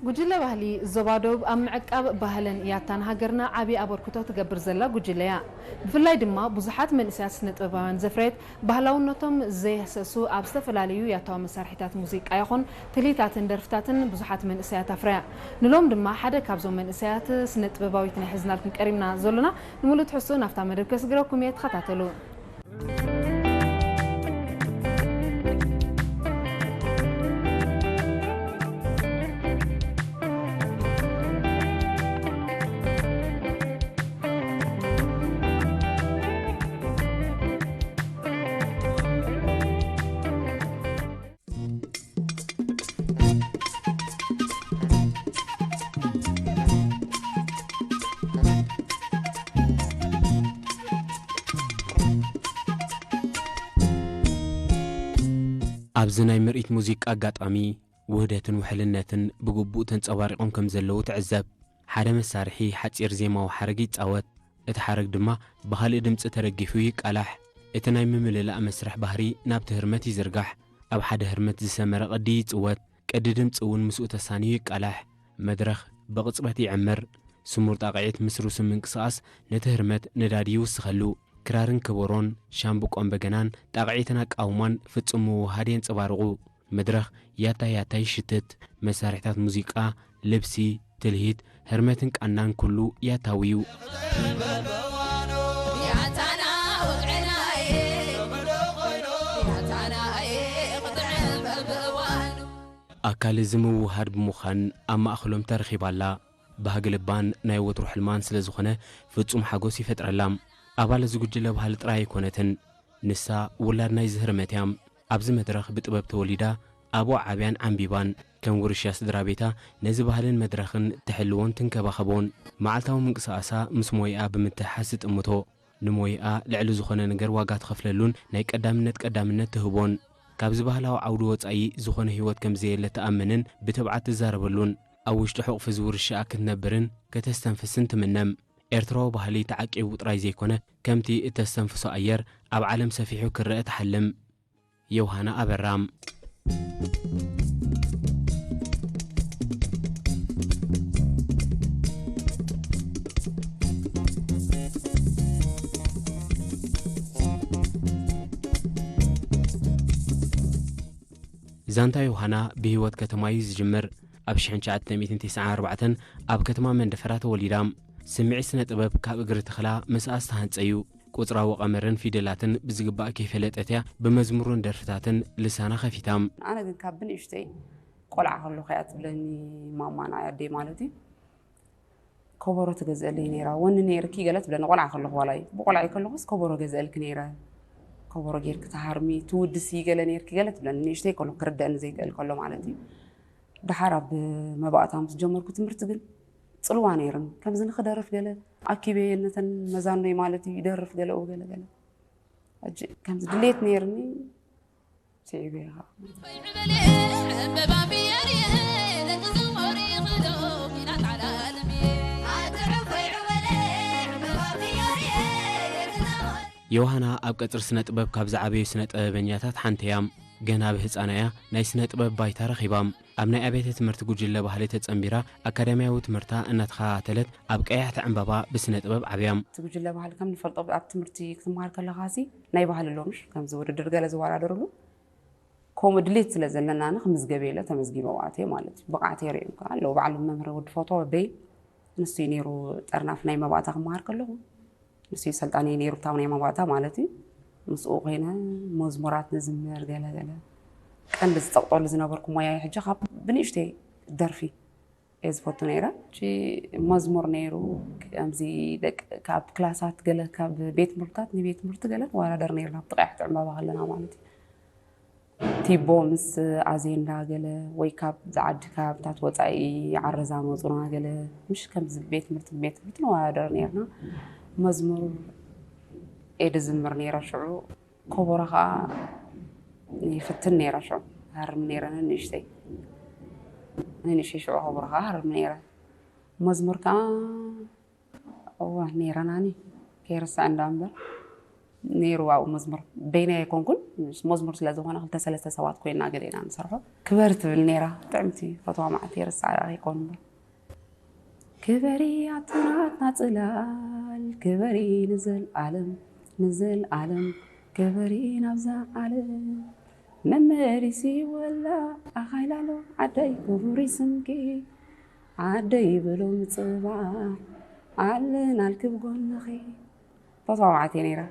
ጉጅለ ባህሊ ዞባ ደቡብ ኣብ ምዕቃብ ባህልን ያታን ሃገርና ዓቢ ኣበርክቶ ትገብር ዘላ ጉጅለ እያ። ብፍላይ ድማ ብዙሓት መንእሰያት ስነ ጥበባውያን ዘፍረየት፣ ባህላውነቶም ዘየህሰሱ ኣብ ዝተፈላለዩ ያታዊ መሳርሒታት ሙዚቃ ይኹን ትልሂታትን ደርፍታትን ብዙሓት መንእሰያት ኣፍረያ። ንሎም ድማ ሓደ ካብዞም መንእሰያት ስነ ጥበባዊት ናይ ሕዝናልኩም ቀሪብና ዘሎና። ንምሉእ ትሕዝቶ ናብታ መደብ ከስግረኩም እየ፣ ተኸታተሉ። ኣብዚ ናይ ምርኢት ሙዚቃ ኣጋጣሚ፣ ውህደትን ውሕልነትን ብግቡእ ተንጸባሪቖም ከም ዘለዉ ትዕዘብ። ሓደ መሳርሒ ሓጺር ዜማዊ ሓረግ ይጻወት፣ እቲ ሓረግ ድማ ብኻልእ ድምጺ ተደጊፉ ይቃላሕ። እቲ ናይ ምምልላእ መስርሕ ባህሪ ናብቲ ህርመት ይዝርጋሕ። ኣብ ሓደ ህርመት ዝሰመረ ቅዲ ይጽወት፣ ቅዲ ድምጺ እውን ምስኡ ተሳንዩ ይቃላሕ። መድረኽ ብቕጽበት ይዕምር። ስሙር ጣቕዒት ምስ ርሱን ምንቅስቓስ ነቲ ህርመት ነዳዲ ይውስኸሉ። ክራርን ከበሮን፣ ሻምብቆን በገናን ጣቕዒትን ኣቃውማን ፍጹም ምውህሃድ የንጸባርቑ። መድረኽ ያታ ያታ ይሽትት። መሳርሒታት ሙዚቃ፣ ልብሲ፣ ትልሂት፣ ህርመትን ቃናን ኩሉ ያታዊ እዩ። ኣካል እዚ ምውህሃድ ብምዃን ኣብ ማእከሎም ተረኺባ ኣላ። ባህጊ ልባን ናይ ወትሩ ሕልማን ስለ ዝኾነ ፍጹም ሓጎስ ይፈጥረላ። ኣባል እዚ ጉጅለ ባህሊ ጥራይ ኣይኮነትን። ንሳ ውላድ ናይዚ ህርመት እያ። ኣብዚ መድረኽ ብጥበብ ተወሊዳ፣ ኣብኡ ዓብያን ዓምቢባን። ከም ውርሻ ስድራ ቤታ ነዚ ባህልን መድረኽን ትሕልዎን ትንከባኸቦን። መዓልታዊ ምንቅስቓሳ ምስ ሞይኣ ብምትሕሓዝ ትጥምቶ። ንሞይኣ ልዕሊ ዝኾነ ነገር ዋጋ ትኸፍለሉን ናይ ቀዳምነት ቀዳምነት ትህቦን። ካብዚ ባህላዊ ዓውዲ ወጻኢ ዝኾነ ህይወት ከም ዘየለ ትኣምንን ብትብዓት ትዛረበሉን። ኣብ ውሽጢ ሕቑፊ እዚ ውርሻኣ ክትነብርን ከተስተንፍስን ትምነም። ኤርትራዊ ባህሊ ተዓቂቡ ጥራይ ዘይኮነ፣ ከምቲ እተስተንፍሶ ኣየር ኣብ ዓለም ሰፊሑ ክረአ ትሓልም። ዮሃና ኣበራ። ዛንታ ዮሃና ብህይወት ከተማ እዩ ዝጅምር። ኣብ ሽሕን ትሽዓተ ሚእትን ተስዓን ኣርባዕተን ኣብ ከተማ መንደፈራ ተወሊዳ። ስምዒት ስነ ጥበብ ካብ እግሪ ተኽላ ምስኣ ዝተሃንጸ እዩ። ቁጽራዊ ቀመርን ፊደላትን ብዝግባእ ከይፈለጠት እያ ብመዝሙርን ደርፍታትን ልሳና ከፊታ። ኣነ ግን ካብ ብንእሽተይ ቆልዓ ከለኹ እያ ትብለኒ ማማ፣ ንዓይ ኣደይ ማለት እዩ። ከበሮ ትገዝአለይ ነይራ። ወኒ ነይርኪ ገለ ትብለኒ ቆልዓ ከለኹ፣ ዋላ እዩ ብቆልዓ ከለኹስ ከበሮ ገዝአልኪ ነይረ። ከበሮ ጌርኪ ትሃርሚ፣ ትውድሲ ገለ ነይርኪ ገለ ትብለኒ፣ ንእሽተይ ከለኹ ክርደአኒ ዘይክእል ከሎ ማለት እዩ። ደሓር ኣብ መባእታ ምስ ጀመርኩ ትምህርቲ ግን ጽልዋ ነይርኒ። ከምዚ ንኽደርፍ ገለ ኣኪበ ነተን መዛኖይ ማለት እዩ፣ ይደርፍ ገለ፣ ገለ፣ ገለ። ሕጂ ከምዚ ድሌት ነይርኒ፣ ስዒበ ኢኻ። ዮሃና ኣብ ቀጽሪ ስነ ጥበብ ካብ ዝዓበዩ ስነ ጥበበኛታት ሓንቲ እያ። ገና ብህጻና እያ ናይ ስነ ጥበብ ባይታ ረኺባ። ኣብ ናይ ኣብያተ ትምህርቲ ጉጅለ ባህሊ ተጸንቢራ ኣካዳሚያዊ ትምህርታ እናተኸታተለት ኣብ ቀያሕቲ ዕምባባ ብስነ ጥበብ ዓብያ። እቲ ጉጅለ ባህሊ ከም ንፈልጦ ኣብ ትምህርቲ ክትመሃር ከለኻሲ ናይ ባህሊ ኣሎምሽ ከምዚ ውድድር ገለ ዝወዳደርሉ ከምኡ ድሌት ስለ ዘለናኒ ክምዝገብ ኢለ ተመዝጊበ ኣብኡ ኣትየ ማለት እዩ። ብቕዓተይ ርእዮም ከኣ ኣለዉ። ባዕሉ መምህር ወዲ ፎቶ ወደይ ንሱ እዩ ነይሩ ጠርናፍ ናይ መባእታ ክመሃር ከለኹ። ንሱ እዩ ሰልጣነይ ነይሩ፣ እታ ናይ መባእታ ማለት እዩ። ምስኡ ኮይነ መዝሙራት ንዝምር ገለ ገለ። ቀንዲ ዝጸቕጠሉ ዝነበርኩ ሞያይ ሕጂ ካብ ብንእሽተይ ደርፊ እየ ዝፈቱ ነይረ። ሕጂ መዝሙር ነይሩ፣ ከምዚ ደቂ ካብ ክላሳት ገለ ካብ ቤት ትምህርትታት ንቤት ትምህርቲ ገለ ንወዳደር ነይርና፣ ኣብቲ ቀያሕቲ ዕምባባ ከለና ማለት እዩ። ቲቦ ምስ ኣዜንዳ ገለ ወይ ካብ ዝዓዲ ከባብታት ወጻኢ ዓረ ዝመጹና ገለ፣ ምሽ ከምዚ ቤት ትምህርቲ ንቤት ትምህርቲ ንወዳደር ነይርና። መዝሙር እየ ዝዝምር ነይረ ሽዑ። ከበሮ ኸኣ ይፍትን ነይረ ሽዑ። ሃርም ነይረ ነንእሽተይ። ነንእሽተይ ሽዑ ከበሮ ኸኣ ሃርም ነይረ። መዝሙር ከኣ እወ፣ ነይረናኒ። ከይርስዕ እንዳ እምበር። ነይሩ ኣብኡ መዝሙር። በይነይ ኣይኮንኩን፣ መዝሙር ስለ ዝኾነ ክልተ ሰለስተ ሰባት ኮይና ገለ ኢና ንሰርሖ። ክበር ትብል ነይራ፣ ጥዕምቲ ፈትዋ መዓት የርስዓ ኣይኮን እምበር። ክበሪ ኣቱናትና ጽላል፣ ክበሪ ንዘልኣለም፣ ንዘልኣለም ክበሪ ናብዛ ዓለም። መመሊሲ ወላ ኣኻይላሎ ዓደይ ክቡሪ ስምኪ፣ ዓደይ ብሎ ምጽባሕ ኣለናልኪ ብጎንኺ። ፈትዋ መዓት እየ ነይራ።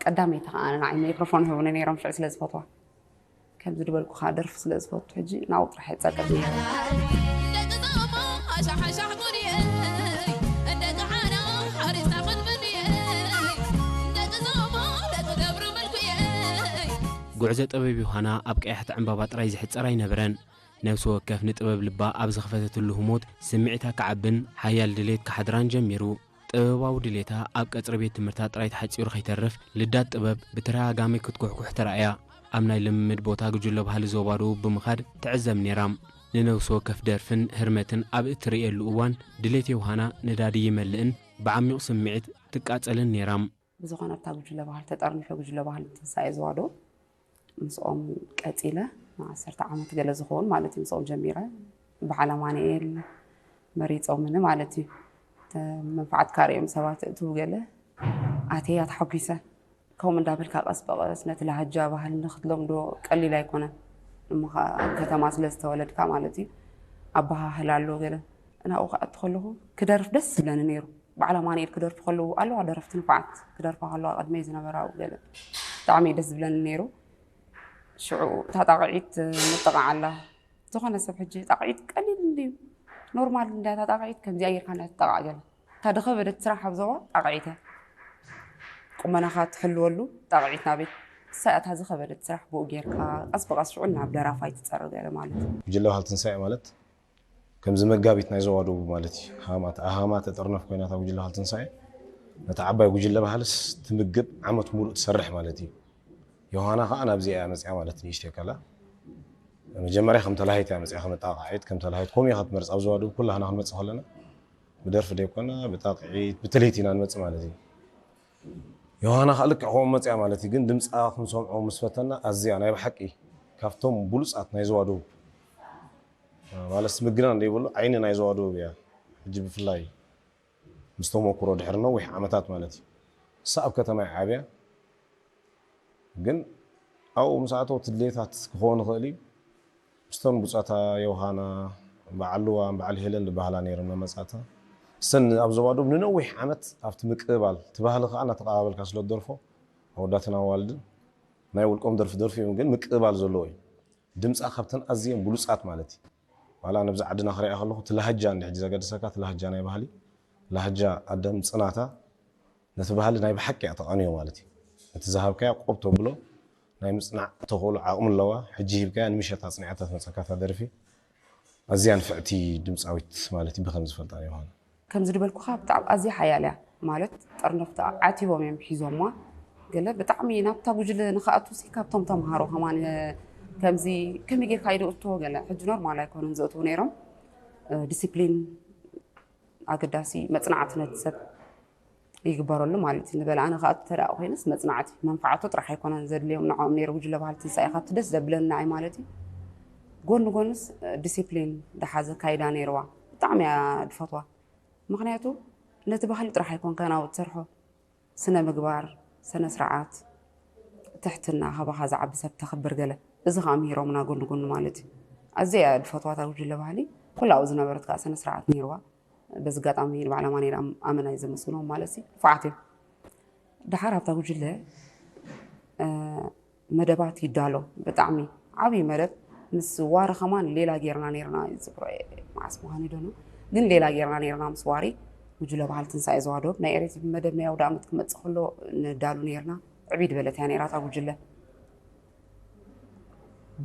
ቀዳመይቲ ከኣ ንዓይ ማይክሮፎን ህቡኒ ነይሮም ሽዑ ስለ ዝፈትዋ። ከምዚ ዝበልኩኻ ደርፊ ስለ ዝፈቱ ሕጂ ናብኡ ጥራሕ እየ ጸገብ ነይሩ። ጉዕዞ ጥበብ ዮሃና ኣብ ቀያሕቲ ዕምባባ ጥራይ ዝሕጸር ኣይነበረን። ነፍሲ ወከፍ ንጥበብ ልባ ኣብ ዝኸፈተትሉ ህሞት ስምዒታ ክዓብን ሓያል ድሌት ክሓድራን ጀሚሩ። ጥበባዊ ድሌታ ኣብ ቀጽሪ ቤት ትምህርታ ጥራይ ተሓጺሩ ከይተርፍ ልዳት ጥበብ ብተደጋጋሚ ክትኩሕኩሕ ተራእያ። ኣብ ናይ ልምምድ ቦታ ጉጅለ ባህሊ ዞባ ደቡብ ብምኻድ ትዕዘብ ነይራ። ንነፍሲ ወከፍ ደርፍን ህርመትን ኣብ እትርእየሉ እዋን ድሌት ዮሃና ነዳዲ ይመልእን ብዓሚቕ ስምዒት ትቃጸልን ነይራ። ብዝኾነ ኣብታ ጉጅለ ባህሊ ተጠርኒፈ ጉጅለ ባህሊ ትንሳኤ ዞባ ደቡብ ምስኦም ቀጺለ ንዓሰርተ ዓመት ገለ ዝኸውን ማለት እዩ ምስኦም ጀሚረ። በዓል ኣማኑኤል መሪጾምኒ ማለት እዩ። መንፍዓትካ ርእዮም ሰባት እትው ገለ ኣትየ እያ ተሓጒሰ። ከምኡ እንዳበልካ ቀስ ብቐስ ነቲ ላህጃ ባህሊ ንክትለምዶ ቀሊል ኣይኮነን። እሞ ከዓ ኣብ ከተማ ስለ ዝተወለድካ ማለት እዩ ኣበሃህላ ኣሎ ገለ። ናብኡ ክኣቱ ከለኹ ክደርፍ ደስ ዝብለኒ ነይሩ። በዓል ኣማኑኤል ክደርፉ ከለዉ ኣለዋ ደረፍቲ ንፉዓት ክደርፋ ከለዋ ቅድመይ ዝነበራ ኣብኡ ገለ ብጣዕሚ እዩ ደስ ዝብለኒ ነይሩ። ሽዑ እታ ጣቕዒት ንጥቕዓ ኣላ። ዝኾነ ሰብ ሕጂ ጣቕዒት ቀሊል እንድዩ ኖርማል እንድያ እታ ጣቕዒት ከምዚኣ ጌርካ እንድያ ትጠቓዕ ገለ። እታ ዝኸበደት ስራሕ ኣብ ዞባ ጣቕዒት እያ። ቁመናኻ ትሕልወሉ ጣቕዒት ናበይ እሳ እያ እታ ዝኸበደት ስራሕ ብኡ ጌርካ ቀስ ብቐስ ሽዑ ናብ ደራፋይ ትጸሪ ገለ ማለት እዩ። ጉጅለ ባህሊ ትንሳኤ ማለት ከምዚ መጋቢት ናይ ዞባ ደቡብ ማለት እዩ። ሃማ ተጠርነፍ ኮይና እታ ጉጅለ ባህሊ ትንሳኤ ነታ ዓባይ ጉጅለ ባህልስ ትምግብ ዓመት ሙሉእ ትሰርሕ ማለት እዩ። ዮሃና ከዓ ናብዚኣ እያ መፅያ ማለት ንእሽተይ ከላ መጀመርያ ከም ተላሃይት እያ መፅያ ከም ኣጣቃዒት ከም ተላሃይት ከምኡ እያ ክትመርፅ ኣብ ዞባ ደቡብ ኩላህና ክንመፅእ ከለና ብደርፊ ደይኮና ብጣቅዒት ብትልሂት ኢና ንመፅእ ማለት እዩ። ዮሃና ከዓ ልክዕ ከምኡ መፅያ ማለት እዩ ግን ድምፃ ክንሰምዖ ምስ ፈተና ኣዝያ ናይ ብሓቂ ካብቶም ብሉፃት ናይ ዞባ ደቡብ ማለት ምግናን ዘይብሉ ዓይኒ ናይ ዞባ ደቡብ እያ። ሕጂ ብፍላይ ምስ ተመኩሮ ድሕሪ ነዊሕ ዓመታት ማለት እዩ። እሳ ኣብ ከተማ እያ ዓብያ ግን ኣብኡ ምስ ኣተወት ድሌታት ክኸውን ይኽእል እዩ። ምስተን ብፆታ ዮሃና፣ በዓል ልዋም፣ በዓል ሄለን ዝበሃላ ነይረን መመፃእታ። እሰን ኣብ ዞባ ደቡብ ንነዊሕ ዓመት ኣብቲ ምቅብባል እቲ ባህሊ ከዓ እናተቐባበልካ ስለ ትደርፎ ኣወዳትን ኣዋልድን ናይ ውልቆም ደርፊ ደርፊ እዮም ግን ምቅብባል ዘለዎ እዩ። ድምፃ ካብተን ኣዝየን ብሉፃት ማለት እዩ። ዋላ ነብዚ ዓድና ክሪኣ ከለኹ እቲ ላህጃ እንዲ ሕጂ ዘገድሰካ እቲ ላህጃ ናይ ባህሊ ላህጃ ኣደምፅናታ ነቲ ባህሊ ናይ ብሓቂ እያ ተቓንዮ ማለት እዩ። ነቲ ዝሃብካያ ቆብ ተብሎ ናይ ምፅናዕ ተኽእሎ ዓቕሚ ኣለዋ። ሕጂ ሂብካያ ንምሸት ኣፅኒዓታ ትመፀካ እታ ደርፊ። ኣዝያ ንፍዕቲ ድምፃዊት ማለት እዩ ብከም ዝፈልጣ ዮሃና። ከምዚ ዝበልኩኻ ብጣዕሚ ኣዝያ ሓያል እያ ማለት ጠርነፍቲ ዓቲቦም እዮም ሒዞማ ገለ ብጣዕሚ ናብታ ጉጅለ ንክኣቱ ሲ ካብቶም ተምሃሮ ከማን ከምዚ ከመይ ጌርካ እዩ እቶ ገለ ሕጂ ኖርማል ኣይኮኑን ዘእትዉ ነይሮም ዲሲፕሊን ኣገዳሲ መፅናዕቲ ነቲ ሰብ ይግበረሉ ማለት እዩ ንበለ ኣነ ከኣቱ ተደኣ ኮይነስ መፅናዕቲ መንፍዓቱ ጥራሕ ኣይኮነን ዘድልዮም ንዕኦም ነይሩ ጉጅለ ባህሊ ትንሳኤ ካብቲ ደስ ዘብለኒ ንዓይ ማለት እዩ ጎኒ ጎንስ ዲሲፕሊን ዝሓዘ ካይዳ ነይርዋ ብጣዕሚ እያ ዝፈትዋ ምኽንያቱ ነቲ ባህሊ ጥራሕ ኣይኮንካን ኣብኡ ትሰርሖ ስነ ምግባር ስነ ስርዓት ትሕትና ካባኻ ዝዓቢ ሰብ ተኽብር ገለ እዚ ከዓ ምሂሮምና ጎኒ ጎኒ ማለት እዩ ኣዝየ እያ ዝፈትዋ እታ ጉጅለ ባህሊ ኩላ ኣብኡ ዝነበረት ከዓ ስነ ስርዓት ነይርዋ በዚ ኣጋጣሚ ንባዕሎም ኣነ ኣመና እዩ ዘመስግኖም ማለት እዩ ንፉዓት እዮም ድሓር ኣብታ ጉጅለ መደባት ይዳሎ ብጣዕሚ ዓብዪ መደብ ምስ ዋሪ ከማን ሌላ ጌርና ኔርና ዝብሮ መዓስ ምዃኑ ይደኖ ግን ሌላ ጌርና ኔርና ምስ ዋሪ ጉጅለ ባህል ትንሳኤ ዘዋዶብ ናይ ኤሬት መደብ ናይ ኣውደ ዓመት ክመፅእ ከሎ ንዳሉ ኔርና ዕብይ ዝበለት እያ ኔራ እታ ጉጅለ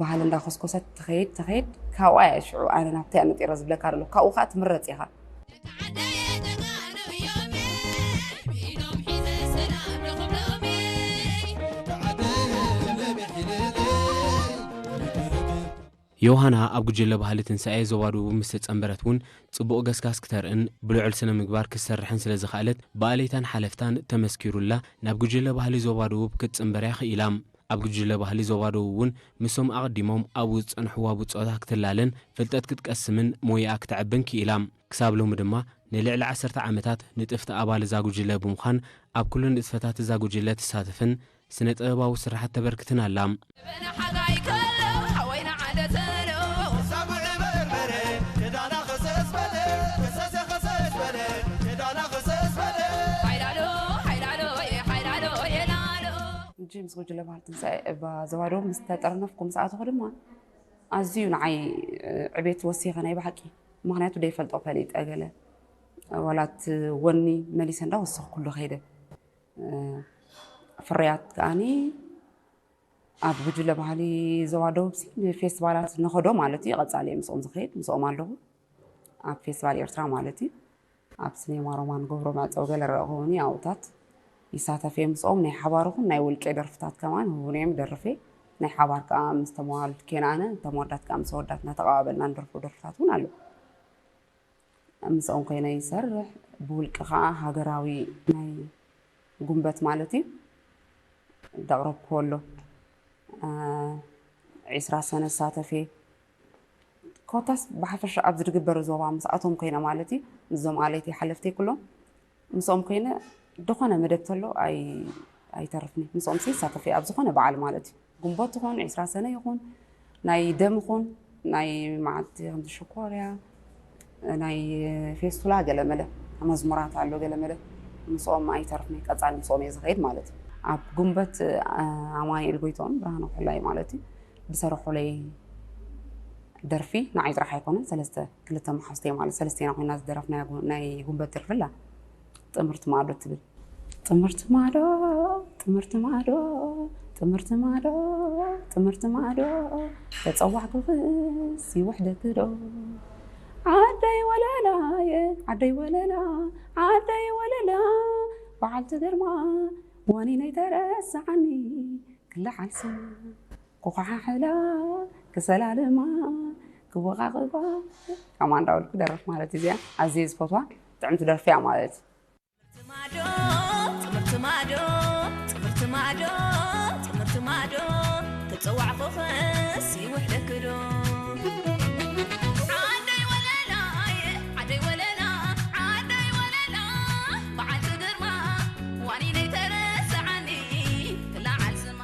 ባህል እንዳኮስኮሰት ትኸይድ ትኸይድ ካብኣ እያ ሽዑ ኣነ ናብታ እያ ነጢረ ዝብለካ ዘሎ ካብኡ ከዓ ትምረፅ ኢኻ ዮሃና ኣብ ጉጅለ ባህሊ ትንሳኤ ዞባ ደቡብ ምስ ተጸንበረት እውን ጽቡቕ ገስጋስ ክተርእን ብልዑል ስነ ምግባር ክትሰርሕን ስለ ዝኸኣለት ብኣለይታን ሓለፍታን ተመስኪሩላ። ናብ ጉጅለ ባህሊ ዞባ ደቡብ ክትጽንበር እያ ክኢላ። ኣብ ጉጅለ ባህሊ ዞባ ደቡብ እውን ምስቶም ኣቐዲሞም ኣብኡ ዝጸንሕዋ ብጾታ ክትላለን ፍልጠት ክትቀስምን ሞያኣ ክተዕብን ክኢላ። ክሳብ ሎሚ ድማ ንልዕሊ ዓሰርተ ዓመታት ንጥፍቲ ኣባል እዛ ጉጅለ ብምዃን ኣብ ኩሉ ንጥፈታት እዛ ጉጅለ ትሳተፍን ስነ ጥበባዊ ስርሓት ተበርክትን ኣላ። ሕጂ ምስ ጉጅለ ባህሊ ትንሳኤ እባ ዘዋደቡ ምስ ተጠርነፍኩ ምስ ኣተኹ ድማ ኣዝዩ ንዓይ ዕቤት ወሲኸ ናይ ብሓቂ። ምኽንያቱ ደይፈልጦ ፈሊጠ ገለ ዋላት ወኒ መሊሰ እንዳወሰኽኩሉ ከይደ። ፍርያት ከኣኒ ኣብ ጉጅለ ባህሊ ዞባ ደቡብሲ ንፌስቲቫላት ንኸዶ ማለት እዩ። ቀጻሊ እየ ምስኦም ዝኸይድ፣ ምስኦም ኣለኹ። ኣብ ፌስቲቫል ኤርትራ ማለት እዩ። ኣብ ስኔማ ሮማ ንገብሮ መዕጸዊ ገለ ረእኹኒ ኣብኡታት ይሳተፍ እየ ምስኦም። ናይ ሓባር ኹን ናይ ውልቀ ደርፍታት ከማን ህቡን እዮም ደርፌ። ናይ ሓባር ከኣ ምስ ተመዋል ኬናነ፣ ተመወዳት ከኣ ምስ ኣወዳት እናተቐባበልና ንደርፎ ደርፍታት እውን ኣሎ። ምስኦም ኮይነ ይሰርሕ። ብውልቂ ከኣ ሃገራዊ ናይ ጉንበት ማለት እዩ ደቕረብክዎ ኣሎ። ዒስራ ሰነ ዝሳተፍ እየ። ኮታስ ብሓፈሻ ኣብ ዝድግበር ዞባ ምስኣቶም ኮይነ ማለት እዩ ምስዞም ኣለይተይ ሓለፍተይ ኩሎም ምስኦም ኮይነ ዝኾነ መደብ ተሎ ኣይ ኣይተርፍኒ ምስኦም ሲ ይሳተፍ እየ ኣብ ዝኾነ በዓል ማለት እዩ። ግንቦት ይኹን ዒስራ ሰነ ይኹን ናይ ደም ይኹን ናይ መዓልቲ ከምዚ ሽኮርያ ናይ ፌስቱላ ገለ መለ መዝሙራት ኣሎ ገለ መለ ምስኦም ኣይተርፍኒ ቀጻሊ ምስኦም እየ ዝኸይድ ማለት እዩ። ኣብ ጉንበት ኣማኑኤል ጎይትኦም ብርሃነ ኩላይ ማለት እዩ ዝሰርሑለይ ደርፊ ንዓይ ጥራሕ ኣይኮነን ሰለስተ ክልተ መሓዝተይ ማለት ሰለስቴና ኮይና ዝደረፍናያ ናይ ጉንበት ደርፊ ኣላ ጥምርቲ ማዶ ትብል። ጥምርቲ ማዶ ጥምርቲ ማዶ ጥምርቲ ማዶ ጥምርቲ ማዶ ተጸዋዕኩኽስ ይውሕደኪ ዶ ዓደይ ወለላየ ዓደይ ወለላ ዓደይ ወለላ በዓልቲ ግርማ ዋኒነይ ተረስዓኒ ክለዓል ስማ ክኳሓሕላ ክሰላልማ ክወቓቕባ ከማ እንዳበልኩ ደርፍ ማለት እዩ። እዚኣ ኣዝየ ዝፈትዋ ጥዕምቲ ደርፊ እያ ማለት እዩ። ትማዶ ትምህርቲ ማዶ ትምህርቲ ማዶ ትምህርቲ ማዶ ክፀዋዕኹኽስ ይውሕደክዶ ዓደይ ወለላ ዓደይ ወለላ ዓደይ ወለላ በዓልቲ ግርማ ዋኒነይ ተረስዓኒ ክለዓል ስማ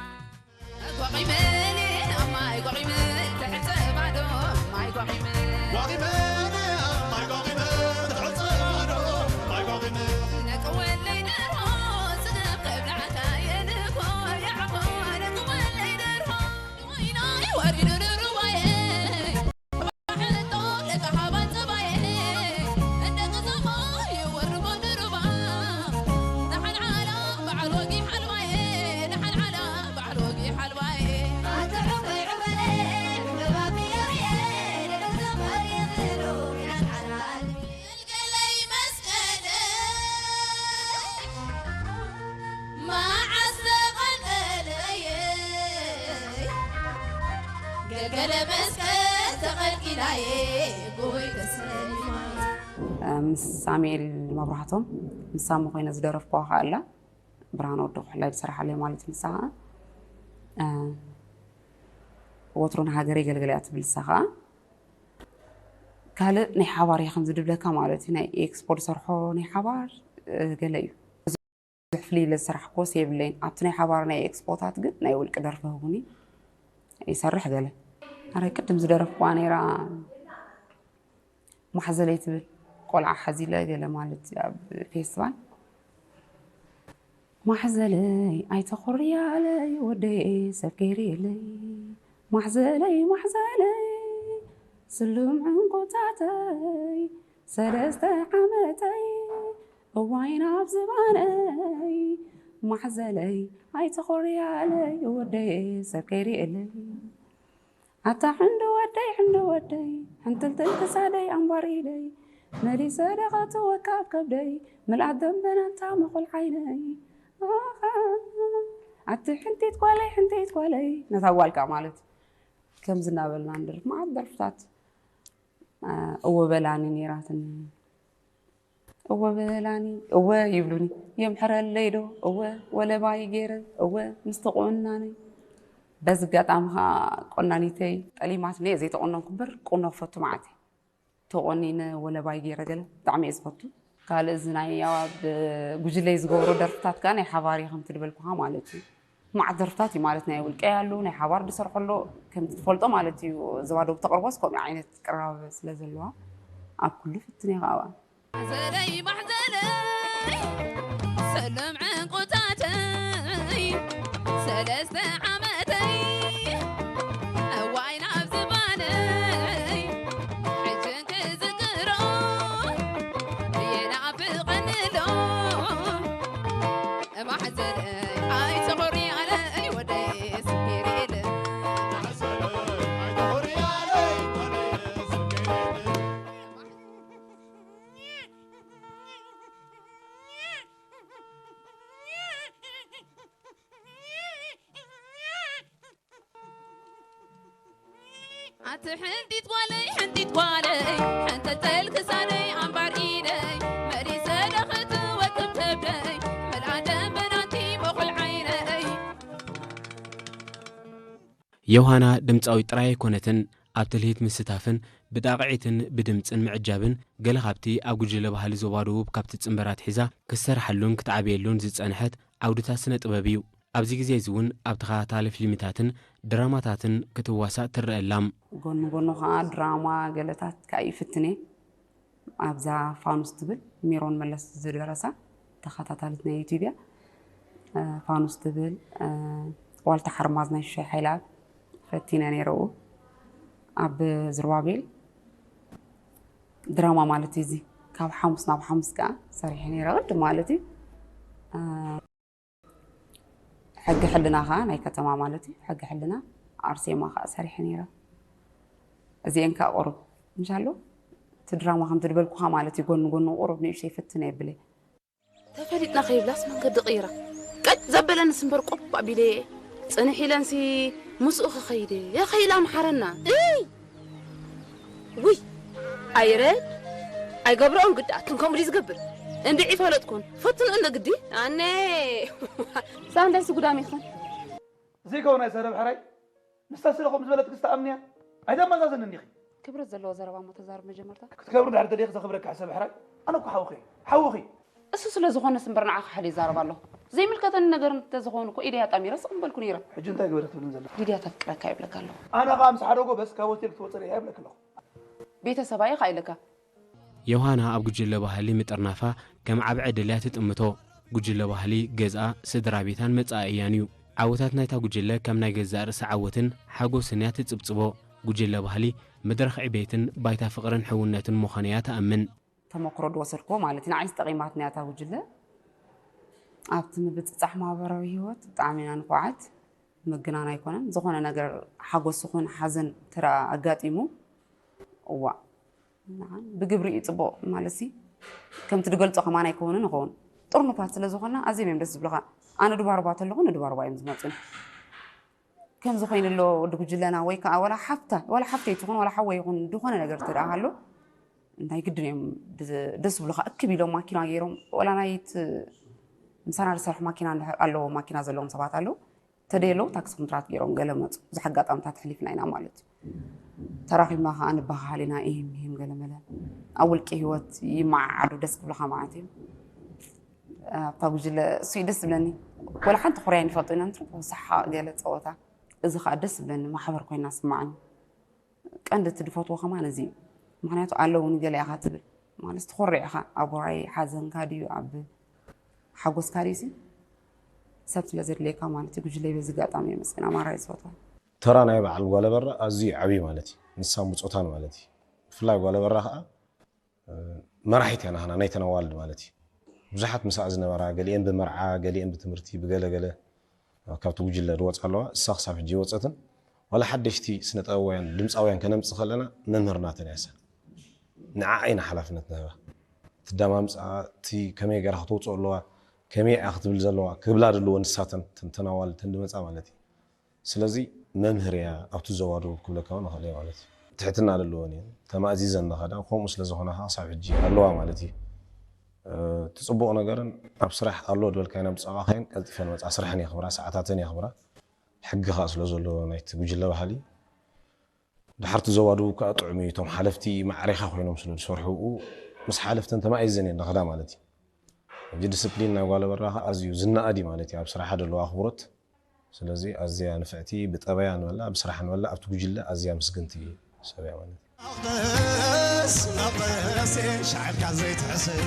ምስ ሳሙኤል መብራህቶም ምስ ሳሙ ኮይነ ዝደረፍኩዋ ከዓ ኣላ ብርሃን ወዲ ኩሕላይ ዝሰራሓለይ ማለት ንሳ ከዓ ወትሩ ንሃገር የገልግል እያ ትብል ንሳ ከዓ ካልእ ናይ ሓባር እየ ከምዚ ድብለካ ማለት እዩ ናይ ኤክስፖ ዝሰርሖ ናይ ሓባር ገለ እዩ ብዙሕ ፍልይ ኢለ ዝሰራሕክዎስ የብለይን ኣብቲ ናይ ሓባር ናይ ኤክስፖታት ግን ናይ ውልቂ ደርፊ ህቡኒ ይሰርሕ ገለ ኣረ ቅድም ዝደረፍክዋ ነይራ ማሕዘለይ ትብል ቆልዓ ሓዚለ ገለ ማለት ኣብ ፌስቲቫል ማሕዘለይ ኣይተኾርያለይ ወደይ ሰብ ከይርየለይ ማሕዘለይ ማሕዘለይ ስሉም ዕንቁታተይ ሰለስተ ዓመተይ እዋይ ናብ ዝባነይ ማሕዘለይ ኣይተኾርያለይ ወደይ ሰብ ከይርየለይ ኣታ ሕንዲ ወደይ ሕንዲ ወደይ ሕንትልትል ክሳደይ ኣምባር ኢደይ መሊሰ ደኸትወካ ኣብ ከብደይ ምልኣት ደንበናታ መኾል ዓይነይ ኣቲ ሕንቲት ጓለይ ሕንቲት ጓለይ ነታ ጓልካ ማለት ከምዚ እናበልና ንደርፍ መዓት ደርፍታት። እወ በላኒ ነይራትኒ። እወ በላኒ፣ እወ ይብሉኒ። የምሕረለይ ዶ? እወ ወለባይ ገይረ፣ እወ ምስቲ ቁንናነይ። በዚ ኣጋጣሚ ኸዓ ቆናኒተይ ጠሊማትኒ እየ ዘይተቆነንኩ እምበር ቁኖ ክፈቱ መዓት እየ። ተቆኒነ ወለባይ ገይረ ገለ ብጣዕሚ እየ ዝፈቱ። ካልእ እዚ ናይ ኣብ ጉጅለይ ዝገብሮ ደርፍታት ከኣ ናይ ሓባር እየ ከምቲ ዝበልኩኻ ማለት እዩ። መዓት ደርፍታት እዩ ማለት ናይ ውልቀይ ኣሎ፣ ናይ ሓባር ዝሰርሖ ኣሎ። ከምቲ ትፈልጦ ማለት እዩ ዞባ ደቡብ ተቕርቦስ ከምኡ ዓይነት ቅርራብ ስለ ዘለዋ ኣብ ኩሉ ፍትን እየ ከኣ። ማሕዘለይ ማሕዘለይ ሰሎም ዕንቁታተይ ሰለስተ ዓመተይ እዋይ ናብ ዝባነይ ሕጂ ክዝክሮ የናፍቐኒ ኣሎ። ማሕዘለይ ኣይትኾሪ ኣለይ ወደይ ስኪሪለ ኣቲ ሕንጢት ጓለይ ሕንጢት ጓለይ ሕንጠልጠል ክሳደይ ኣምባር ኢደይ መሪሰ ደኽቲ ወክብ ከብደይ መልኣ ደንበናቲ በኹል ዓይነይ። ዮሃና ድምጻዊት ጥራይ ኣይኮነትን፣ ኣብ ትልሂት ምስታፍን ብጣቕዒትን ብድምጽን ምዕጃብን ገለ ካብቲ ኣብ ጉጅለ ባህሊ ዞባ ደቡብ ካብ ትጽንበር ኣትሒዛ ክትሰርሓሉን ክትዓብየሉን ዝጸንሐት ዓውድታት ስነ ጥበብ እዩ። ኣብዚ ግዜ እዚ እውን ኣብ ተኸታታሊ ፊልምታትን ድራማታትን ክትዋሳእ ትረአ ኣላ። ጎኒ ጎኑ ኸዓ ድራማ ገለታት ከኣ ይፍትን እየ። ኣብዛ ፋኑስ ትብል ሜሮን መለስ ዝደረሳ ተኸታታሊት ናይ ዩቲብ እያ። ፋኑስ ትብል ዋልታ ሓርማዝ ናይ ሹሻይ ሓይለኣብ ፈቲነ ነይረ። ኣብኡ ኣብ ዝርባቤል ድራማ ማለት እዩ። እዚ ካብ ሓሙስ ናብ ሓሙስ ከኣ ሰሪሐ ነይረ ቅድም ማለት እዩ። ሕጊ ሕልና ከኣ ናይ ከተማ ማለት እዩ። ሕጊ ሕልና ኣርሴማ ከኣ ሰሪሐ ነይረ። እዚኤን ከኣ ቁሩብ ምሻሎ እቲ ድራማ ከምቲ ዝበልኩኻ ማለት እዩ። ጎኒ ጎኑ ቁሩብ ንእሽተይ ፍትን የብል እየ። ተፈሊጥና ከይብላስ መንገዲ ቀይራ ቀጥ ዘበለንስ እምበር ቆብ ኣቢለየ ጽንሕ ኢለንሲ ምስኡ ክኸይደ የኸይላ ምሓረና እይ ውይ ኣይረ ኣይገብረኦም ግዲ ኣትን ከምኡ ድዩ ዝገብር እንድዒ ፈለጥኩን ፈትንኡ እንደ ግዲ ኣነ ሳንዳይሲ ጉዳም ይኽን ዘይከው ናይ ሰረብ ሕራይ ንሳ ስለ ከምኡ ዝበለትኪ ዝተኣምንያ ኣይተመዛዘንን ዲኺ ክብረት ዘለዎ ዘረባ እሞ ተዛረብ መጀመርታ ክትከብሪ ድሕሪ ተደይ ክዘኽብረኪ ሕሰብ ሕራይ ኣነ እኮ ሓውኺ ሓውኺ እሱ ስለ ዝኾነስ እምበር ንዓኻ ሕደ ይዛረብ ኣለኹ። ዘይምልከተኒ ነገር እንተዝኸውን እኮ ኢደይ ኣጣሚረ ስቕ ምበልኩ ነይረ። ሕጂ እንታይ ግበሪ ክትብልን ዘለኺ? ሊድያ ተፍቅረካ ይብለካ ኣለኹ። ኣነ ኸኣ ምስ ሓደ ጎበዝ ካብ ሆቴል ክትወጽእ ርኢያ ይብለኪ ኣለኹ። ቤተሰባ እየ ኸኣ ኢለካ። ዮሃና ኣብ ጉጅለ ባህሊ ምጥርናፋ ከም ዓቢ ዕድል እያ ትጥምቶ። ጉጅለ ባህሊ ገዝኣ፣ ስድራ ቤታን መጻኢእያን እዩ። ዓወታት ናይታ ጉጅለ ከም ናይ ገዛእ ርእሳ ዓወትን ሓጎስን እያ ትጽብጽቦ። ጉጅለ ባህሊ መድረኽ ዕቤትን ባይታ ፍቕርን ሕውነትን ምዃኑ እያ ትኣምን። ተመክሮ ዝወሰድክዎ ማለት እዩ ንዓይ ዝጠቒማትኒ እያ እታ ጉጅለ ኣብቲ ምብጽጻሕ ማህበራዊ ሂወት ብጣዕሚ ኢና ንኹዓት ምግናን ኣይኮነን ዝኾነ ነገር ሓጎስ ይኹን ሓዘን እንተ ኣጋጢሙ እዋእ ንዓን ብግብሪ እዩ ጽቡቕ ማለት ሲ ከምቲ ዝገልጾ ከማን ኣይከውንን ይኸውን ጥርኑፋት ስለ ዝኾንና ኣዝዮም እዮም ደስ ዝብሉኻ ኣነ ድባርባ ተለኹ ንድባርባ እዮም ዝመጹኒ ከምዚ ኮይኑ ኣሎ ወዲ ጉጅለና ወይ ከዓ ወላ ሓፍታ ወላ ሓፍተይ ትኹን ወላ ሓወይ ይኹን ዝኾነ ነገር እንተ ደኣ ሃሎ ናይ ግድን እዮም ደስ ዝብሉኻ እክብ ኢሎም ማኪና ገይሮም ወላ ናይ ምሳና ዝሰርሑ ማኪና ኣለዎ ማኪና ዘለዎም ሰባት ኣለዉ ተደየለዉ ታክሲ ኮንትራት ገይሮም ገለ መፁ ብዙሕ ኣጋጣምታት ኣሕሊፍና ኢና ማለት እዩ ተራኺብና ከዓ ንበሃሃል ኢና ኢሂም ኢሂም ገለ መለ ኣብ ውልቂ ህይወት ይመዓዓዱ ደስ ክብሉኻ ማለት እዩ ኣብታ ጉጅለ እሱ እዩ ደስ ዝብለኒ ወላ ሓንቲ ኩርያ ንፈልጦ ኢና ንትርፎ ሰሓቕ ገለ ፀወታ እዚ ከዓ ደስ ዝብለኒ ማሕበር ኮይና ስማዓኒ ቀንዲ እቲ ዝፈትዎ ከማን እዚ እዩ ምክንያቱ ኣለውኒ ገለ ኢኻ ትብል ማለት ትኮርዕ ኢኻ ኣብ ውራይ ሓዘንካ ድዩ ኣብ ሓጎስካ ድዩ ሰብ ስለ ዘድልየካ ማለት እዩ ጉጅለይ በዚ ጋጣሚ የመስግና ማራ እዩ ዝፈትዋ ተራ ናይ በዓል ጓለበራ ኣዝዩ ዓብዩ ማለት እዩ ንሳ ብፆታን ማለት እዩ ብፍላይ ጓለበራ ከዓ መራሒት እያ ናህና ናይተን ኣዋልድ ማለት እዩ ብዙሓት ምሳኣ ዝነበራ ገሊአን ብመርዓ ገሊአን ብትምህርቲ ብገለ ገለ ካብቲ ጉጅለ ዝወፃ ኣለዋ እሳ ክሳብ ሕጂ ይወፀትን ዋላ ሓደሽቲ ስነ ጥበባውያን ድምፃውያን ከነምፅእ ከለና መምህር ናተን እያ እሳ ንዓኣ ኢና ሓላፍነት ንህባ ትዳማምፅኣ እቲ ከመይ ገይራ ክተውፅኦ ኣለዋ ከመይ እያ ክትብል ዘለዋ ክብላ ድልዎ ንሳተን ተን ኣዋልድ ተን ድመፃ ማለት እዩ ስለዚ መምህር እያ ኣብቲ ዞባ ደቡብ ክብለካ እውን እኽእል እየ ማለት እዩ። ትሕትና ዘለወን እየን። ተማእዚዘን ንኸዳ፣ ከምኡ ስለ ዝኾና ከዓ ክሳብ ሕጂ ኣለዋ ማለት እዩ። እቲ ፅቡቕ ነገርን ኣብ ስራሕ ኣሎ ዝበልካየን ኣብ ብፃባ ከይን ቀልጢፈን መፃ ስራሕን የኽብራ፣ ሰዓታተን የኽብራ። ሕጊ ከዓ ስለ ዘለዎ ናይቲ ጉጅለ ባህሊ ድሓርቲ ዞባ ደቡብ ከዓ ጥዑም እዩ። እቶም ሓለፍቲ ማዕሬኻ ኮይኖም ስለ ዝሰርሑ ብኡ ምስ ሓለፍተን ተማኢዘን እየን ንኸዳ ማለት እዩ። ሕጂ ዲስፕሊን ናይ ጓለ በራኻ ኣዝዩ ዝነኣድ እዩ ማለት እዩ ኣብ ስራሓ ዘለዎ ኣኽብሮት። ስለዚ ኣዝያ ንፍዕቲ ብጠበያ ንበላ ብስራሕ ንበላ ኣብቲ ጉጅለ ኣዝያ ምስግንቲ ሰብ እያ ማለት እዩ። መቕደስ መቕደስ ሻዕብካ ዘይትሕስብ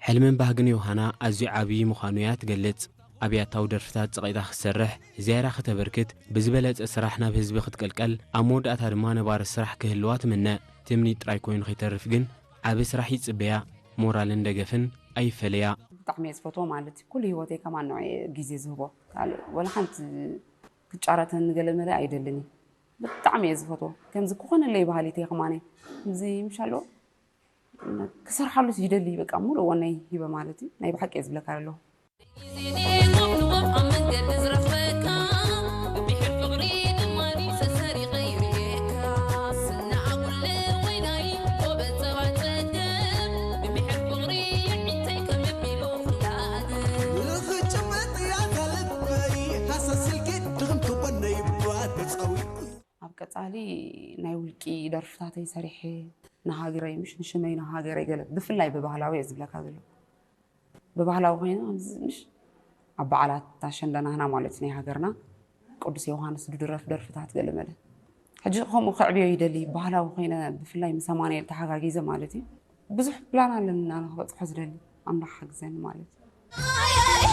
ሕልምን ባህግን ዮሃና ኣዝዩ ዓብዪ ምዃኑ እያ ትገልጽ። ኣብያታዊ ደርፍታት ጸቒጣ ክትሰርሕ፣ ዝያዳ ከተበርክት፣ ብዝበለጸ ስራሕ ናብ ህዝቢ ክትቅልቀል፣ ኣብ መወዳእታ ድማ ነባሪ ስራሕ ክህልዋ ትምነ። ትምኒት ጥራይ ኮይኑ ከይተርፍ ግን ዓቢ ስራሕ ይጽበያ። ሞራልን ደገፍን ኣይፈለያ። ብጣዕሚ እየ ዝፈትዎ ማለት ኩሉ ህይወተይ ከማን ንዑ እየ ግዜ ዝህቦ ካልእ ወላ ሓንቲ ክጫረተኒ ገለ መለ ኣይደልን እዩ ብጣዕሚ እየ ዝፈትዎ ከምዚ ክኾነለይ ባህሊተይ ከማነይ ከምዚ ምሻሎ ክሰርሓሉ ይደሊ በቃ ሙሉእ ወነይ ሂበ ማለት እዩ ናይ ብሓቂ እየ ዝብለካ ዘለኹ። ኣብ ቀፃሊ ናይ ውልቂ ደርፍታተይ ሰሪሐ ንሃገረይ ምሽ ንሽመይ ንሃገረይ ገለ ብፍላይ ብባህላዊ እየ ዝብለካ ዘሎ ብባህላዊ ኮይነ ምሽ ኣብ በዓላት ኣሸንዳ ናህና ማለት ናይ ሃገርና ቅዱስ ዮሃንስ ዝድረፍ ደርፍታት ገለ መለ ሕጂ ከምኡ ከዕብዮ ይደሊ ባህላዊ ኮይነ ብፍላይ ምስ ኣማኑኤል ተሓጋጊዘ ማለት እዩ ብዙሕ ፕላን ኣለኒ ኣነ ክበፅሖ ዝደሊ ኣምላኽ ሓግዘኒ ማለት እዩ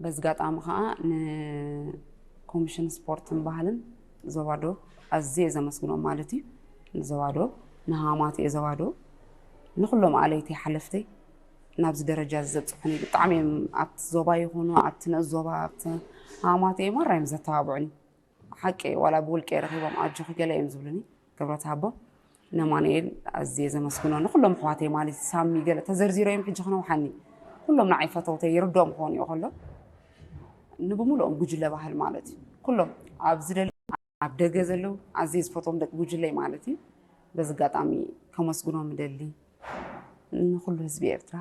በዚ ጋጣሚ ከዓ ንኮሚሽን ስፖርትን ባህልን ዞባ ዶብ ኣዝየ ዘመስግኖም ማለት እዩ። ንዞባ ዶብ፣ ንሃማትኤ ዞባ ዶብ፣ ንኩሎም ኣለይተይ ሓለፍተይ ናብዚ ደረጃ እዚ ዘብፅሑኒ ብጣዕሚ እዮም ኣብቲ ዞባ ይኹኑ ኣብቲ ንእስ ዞባ ኣብቲ ሃማትኤ ማራ እዮም ዘተባብዑኒ። ሓቂ ዋላ ብውልቂ ረኺቦም ኣጆኺ ገለ እዮም ዝብሉኒ ክብረት ሃቦም ነማንኤል ኣዝየ ዘመስግኖ ንኩሎም ኣሕዋተይ ማለት ሳሚ ገለ ተዘርዚሮዮም ሕጂ ክነውሓኒ ኩሎም ንዓይ ፈተውተይ ይርድኦም ክኾኑ እዩ ከሎ ንብሙሉኦም ጉጅለ ባህል ማለት እዩ ኩሎም ኣብ ዝደሊ ኣብ ደገ ዘለዉ ኣዝየ ዝፈትዎም ደቂ ጉጅለይ ማለት እዩ በዚ ኣጋጣሚ ከመስግኖም እደሊ ንኩሉ ህዝቢ ኤርትራ